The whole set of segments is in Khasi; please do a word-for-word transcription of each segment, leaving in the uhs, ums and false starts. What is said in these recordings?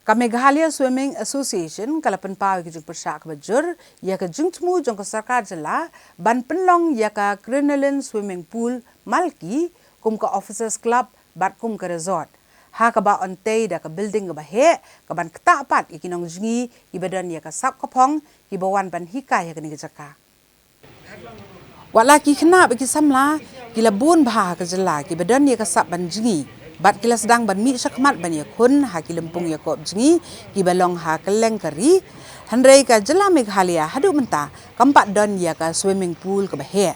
Ka Meghalaya Swimming Association ka la pynpaw ïa ka jingpyrshah kaba jur ïa ka jingthmu jong ka sorkar jylla ban pynlong ïa ka Crinoline Swimming Pool Malki kum ka Officers Club bad kum ka resort, ha kaba yn tei da ka building kaba heh kaban ktah pat ïa ki nongjngi kiba don ïa ka sap ka phong kiba wan ban hikai ha kane ka jaka. Wat la ki khynnah bad ki samla ki la bun bha ha ka jylla kiba don ïa ka sap ban jngi bad ki la sdang ban mih shakhmat ban ïakhun ha ki lympung ïakop jngi kiba long ha kylleng ka ri. Hynrei ka jylla Meghalaya haduh mynta kam pat don ïa ka swimming pool kaba heh.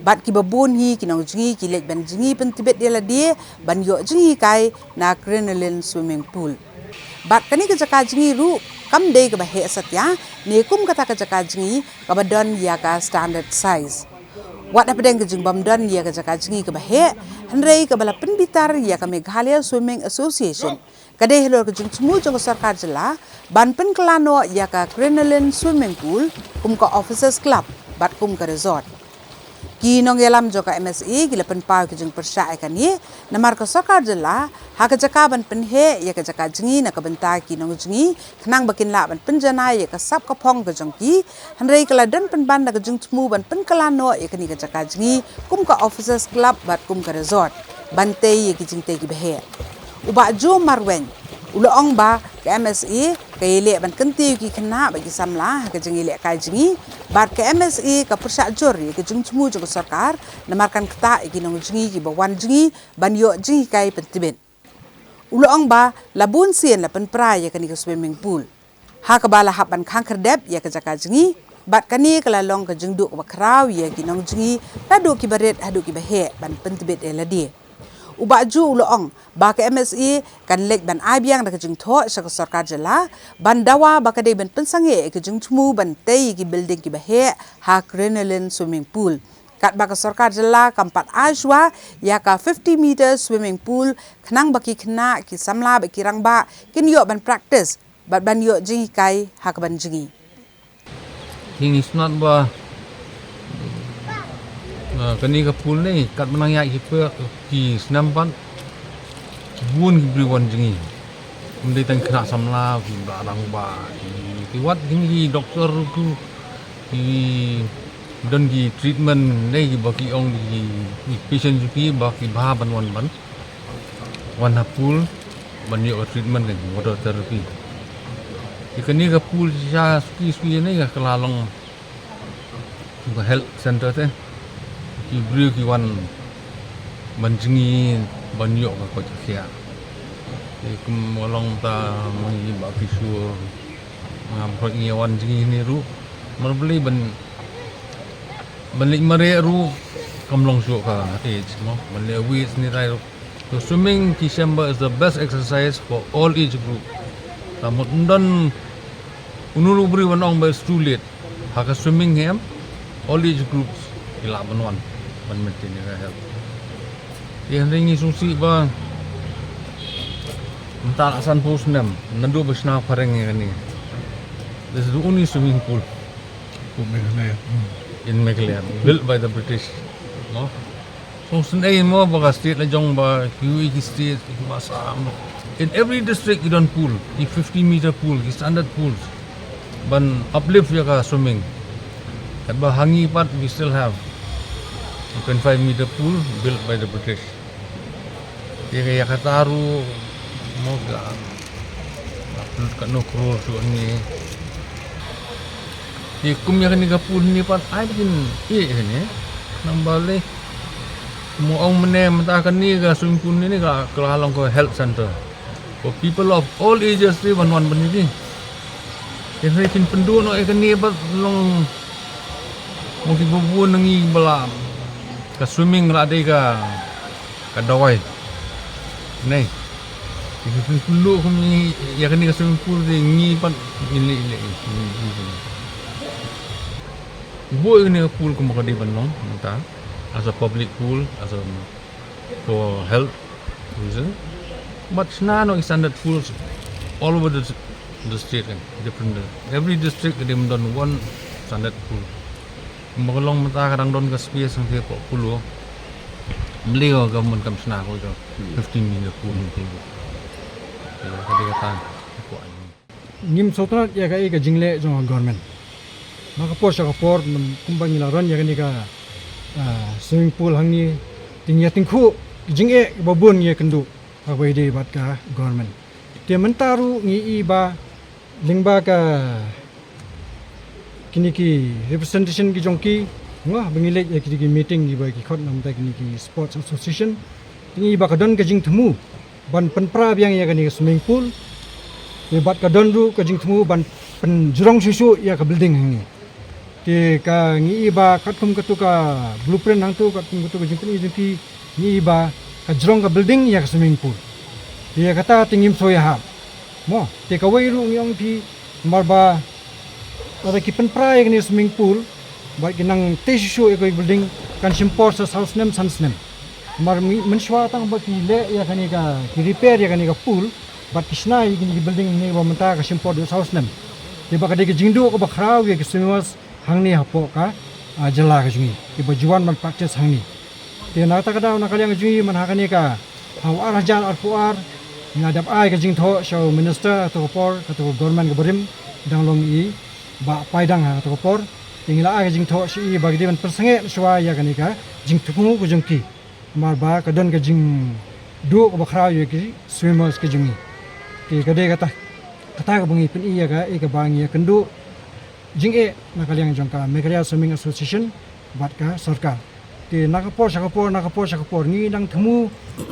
Bad kiba bun hi ki nongjngi ki leit ban jngi pyntbit ïa lade ban ïoh jinghikai na Crinoline Swimming Pool. Bad kane ka jaka jngi ruh kam dei kaba heh satia ne kum kata ka jaka jngi kaba don ïa ka standard size. Wat hapdeng ka jingbym don ïa ka jaka jngi kaba heh, hynrei kaba la pynbitar ïa ka Meghalaya Swimming Association ka dei halor ka jingthmu jong ka sorkar jylla ban pynkylla noh ïa ka Crinoline Swimming Pool kum ka Officers Club bad kum ka resort. Ki nongïalam jong ka M S A ki la pynpaw ïa ka jingpyrshah ïa kane, namar ka sorkar jylla ha ka jaka ban pynheh ïa ka jaka jngi na ka bynta ki nongjngi khnang ba kin lah ban pynjanai ïa ka sap ka phong ka jong ki, hynrei ka la don pynban da ka jingthmu ban pynkylla noh ïa kane ka jaka jngi kum ka Officers Club bad kum ka resort ban tei ïa ki jingtei kiba heh. U Bah Joe Marwein u la ong ba ka M S A ka ïaleh ban kyntiew ïa ki khynnah bad ki samla ha ka jingïalehkai jngi bad ka M S A ka pyrshah jur ïa ka jingthmu jong ka sorkar namar kan ktah ïa ki nongjngi kiba wan jngi ban ïoh jinghikai pyntbit. U la ong ba la bun sien la pynpra ïa kane ka swimming pool, ha kaba la hap ban khang khyrdep ïa ka jaka jngi bad kane ka la long ka jingduh kaba khraw ïa ki nongjngi naduh kiba rit haduh kiba heh ban pyntbit ïa lade. U Bah Joe u la ong ba ka M S A kan leit ban ai biang da ka jingthoh sha ka sorkar jylla ban dawa ba ka dei ban pynsangeh ïa ka jingthmu ban tei ïa ki building kiba heh ha Crinoline Swimming Pool, katba ka sorkar jylla kam pat ai shuwa ïa ka fifty meter swimming pool khnang ba ki khynnah, ki samla bad ki rangbah kin ïoh ban practice bad ban ïoh jinghikai ha kaban jngi. Ki ngi sngewthuh ba, ah, kane ka pool ne katba nang ïaid ki pyrshah ki snem pat bun ki briew wan jngi. Ym dei tang khynnah samla, ki ba rangbah, ki, ki wat ki, ki doktor ruh ki don ki treatment ne kiba ki ong ki, ki patient ruh ki ba ki bha ban wan ban wan ha pool ban ïoh ka treatment, ka water therapy. Ïa kane ka pool shisha suki suki ne ka la long ka health center te. Ki briew ki wan ban jngi ban ïoh ka koit ka khiah. Te kum ka long ta ma ngi ba ki sur ngam koit ngi wan jngi ne ruh. Mar balei ban ban leit mareh ruh kam long shuh ka age mo, ban leit weights ne tai ruh. So swimming ki shem ba is the best exercise for all age group. Ta mut ym don unu ruh briew ban ong ba it's too late. Ha ka swimming hem all age groups ki lah ban wan ban maintain ïa ka health. Te hynrei ngi sngewsih ba mynta la sanphew snem naduh ba shna phareng ïa kane. This is the only swimming pool in Meghalaya, built by the British. No? So, sngewsih mo ba ka state la jong ba ki ïohi ki state kiba sam. In every district ki don pool, ki fifty meter pool, ki standard pools ban uplift ïa ka swimming. Katba ha ngi pat we still have a twenty-five meter pool built by the British. Te ka ïa kata ruh mo ka lut katno crore shuh hangne. Te kum ïa kane ka pool hangne pat ai ba kin ïeh hangne. Namar balei? Mo ong mynne mynta kane ka swimming pool hangne ka, ka la long ka health center for people of all ages te ban wan ban ïohi. Te hynrei kin pynduh noh ïa kane bad long mo kiba bun na ngi ba la ka swimming la dei ka ka dawai. Nei. Ki pynluh kum ïa kane ka swimming pool te ngi pat ngi leh leh. Buh ïa kane ka pool kum ka dei ban long mynta as a public pool, as a for health reason. But shna noh ki standard pools all over the, the state, kan, different. Every district ka dei ban don one standard pool. Kumba ka long mynta ka dang don ka space hangtei hapoh Kulo. Balei ka government kam shna ko ka fifteen meter pool hangtei ko. Ka dei kata. Ngim sngewtynnat ïa kaei ka jingleh jong ka government. Na ka por sha ka por, nam kumba ngi la run ïa kane ka, ah, swimming pool hangne, te ngi ïa tyngkhuh ka jingeh ba bun ngi ïa kynduh ha kaba ïadei bad ka government. Te mynta ruh ngi i ba lyngba ka kine ki representation ki jong ki, nga ba ngi leit ïa kine ki meeting kiba ki khot namar kine ki sports association, te ngi i ba ka don ka jingthmu ban pynpra biang ïa kane ka swimming pool. Te bad ka don ruh ka jingthmu ban pynjrong shuh shuh ïa ka building hangne. Te ka ngi i ba katkum katu ka blueprint hangtu, katkum katu ka jingpyni jong ki, ngi i ba ka jrong ka building ïa ka swimming pool. Te ïa kata te ngim soi hap. Mo, te kawei ruh ngi ong phi, namar ba lada ki pynpra ïa kane swimming pool bad ki nang tei shuh shuh ïa ka building, kan shim por sa saw snem san snem. Namar mi-, mynshuwa tang ba ki leh ïa kane ka, ki repair ïa kane ka pool bad ki shna ïa kine ki building hangne ba mynta ka shim por duh saw snem. Te ba ka dei ka jingduh kaba khraw ïa ki swimmers hangne hapoh ka, ah, jylla ka jong ngi kiba ju wan ban practice hangne. Te na kata ka daw na ka liang ka jong ngi man ha kane ka, ha u ar hajar arphew ar, ngi la dep ai ka jingthoh sha u minister ha katu ka por, katu ka government kaba rim, dang long i Bah Paidang ha katu ka por. Te ngi la ai ka jingthoh sha i ba ki dei ban pynsangeh shuwa ïa kane ka jingthmu ka jong ki. Namar ba ka don ka jingduh kaba khraw ïa ki swimmers ki jong ngi. Te ka dei kata, kata kaba ngi pyni ïa ka, ïa kaba ngi ïa kynduh jingeh na ka liang jong ka Meghalaya Swimming Association bad ka sorkar. Te na ka por sha ka por, na ka por sha ka por ngi dang thmu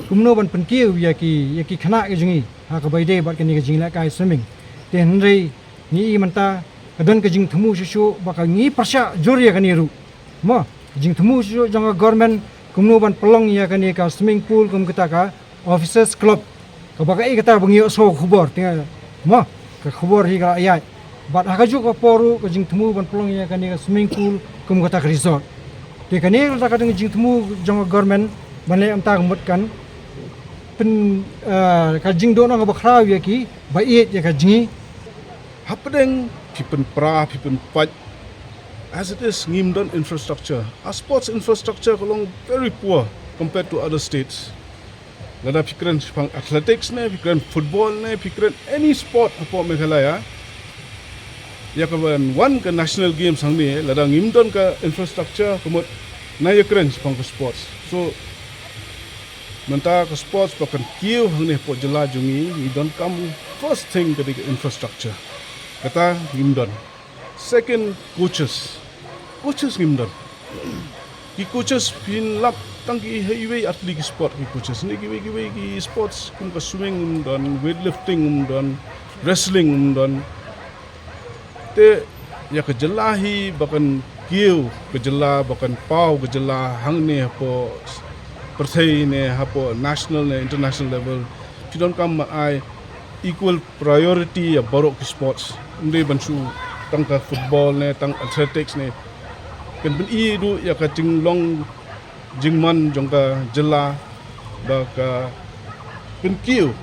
kumno ban pynkiew ïa ki, ïa ki khynnah ki jong ngi ha kaba ïadei bad kane ka jinglehkai swimming. Te hynrei ngi i mynta ka don ka jingthmu shuh shuh ba ka ngi pyrshah jur ïa kane ruh. Mo, ka jingthmu shuh shuh jong ka government kumno ban pynlong ïa kane ka swimming pool kum kata ka Officers Club. Kaba kaei kata ba ngi ïohsngew khubor, te nga, mo, ka khubor hi ka la ïaid. Bad ha kajuh ka por ruh ka jingthmu ban pynlong ïa kane ka swimming pool kum kata ka resort. Te kane kata ka dang jingthmu jong ka government ban leh mynta ka mut kan pyn, eh, ka jingdonkam kaba khraw ïa ki ba ïeit ïa ka jong ngi. Hapdeng phi pynpra, phi pynpait. As it is, ngim don infrastructure. Our sports infrastructure ka long very poor compared to other states. Lada phi kren shaphang athletics ne, phi kren football ne, phi kren any sport hapoh Meghalaya, ïa kaban wan ka national games hangne, lada ngim don ka infrastructure, ka mut nai ïa kren shaphang ka sports. So, mynta ka sports ba kan kiew hangne hapoh jylla jong ngi, ngi donkam first thing ka dei ka infrastructure. Kata ngim don. Second, coaches. Coaches ngim don. Ki coaches phin lap tang ki ha iwei ar tylli ki sport ki coaches. Ne kiwei kiwei ki sports kum ka swimming ngim don, weightlifting ngim don, wrestling ngim don. Te ïa ka jylla hi ba kan kiew ka jylla, ba kan paw ka jylla hangne hapoh pyrthei ne hapoh national ne international level. Phi donkam ban ai equal priority ïa baroh ki sports. Ym dei ban shu tang ka football ne, tang athletics ne. Kan pyni ruh ïa ka jinglong jingman jong ka jylla ba ka pynkiew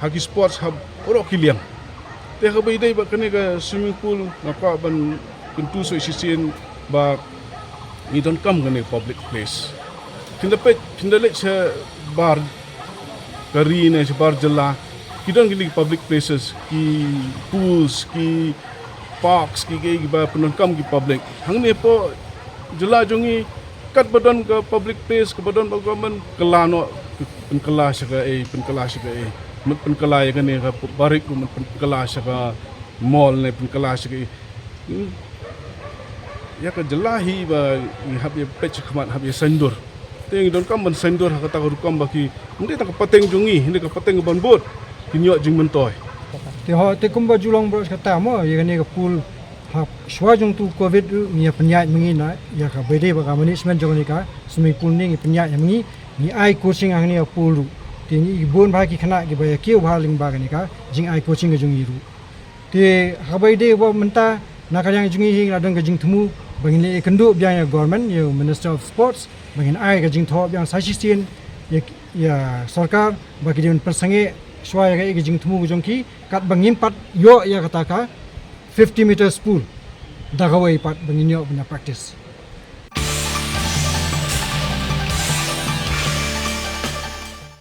ha ki sports ha baroh ki liang. Te haba ïadei bad kane ka swimming pool nga kwah ban kyntu sa shisien ba ngi donkam kane public place. Phin da peit, phin da leit shabar ka ri ne shabar jylla, ki don kine ki public places, ki pools, ki parks, ki, ki, kiba pyndonkam ki public. Hangne hapoh jylla jong ngi katba don ka public place, kaba don ba government, kylla noh, pynkylla sha kaei, pynkylla sha kaei. Mut pynkylla ïa kane ka barik, mut pynkylla sha ka mall ne pynkylla sha kaei. Hmm. Ïa ka jylla hi ba ngi hap ïa peit shakhmat, hap ïa saiñdur. Te ngi donkam ban saiñdur ha kata ka rukom ba ki, ym dei tang ka pateng jong ngi, hynrei ka pateng ban bud kin ïoh jingmyntoi. Te ho, te kumba ju long baroh kata mo, ïa kane ka pool ha shuwa jong tu covid ruh ngi ïa pynïaid ma ngi na ïa kaba ïadei bad ka management jong kane ka swimming pool ne ngi pynïaid ïa ma ngi, ngi ai coaching ha kane ka pool ruh. Te ngi bun bha ki khynnah kiba ïa kiew bha lyngba kane ka jingai coaching ka jong ngi ruh. Te haba ïadei bad mynta na ka liang jong ngi hi ngi la don ka jingthmu ba ngin leit ïakynduh biang ïa government, ïa u Minister of Sports, ba ngin ai ka jingthoh biang sa shisien ïa, ïa sorkar ba ki dei ban pynsangeh shuwa ïa ka, ïa ka jingthmu ka jong ki, katba ngim pat ïoh ïa kata ka fifty meters pool da kawei pat ba ngin ïoh ban ïa practice.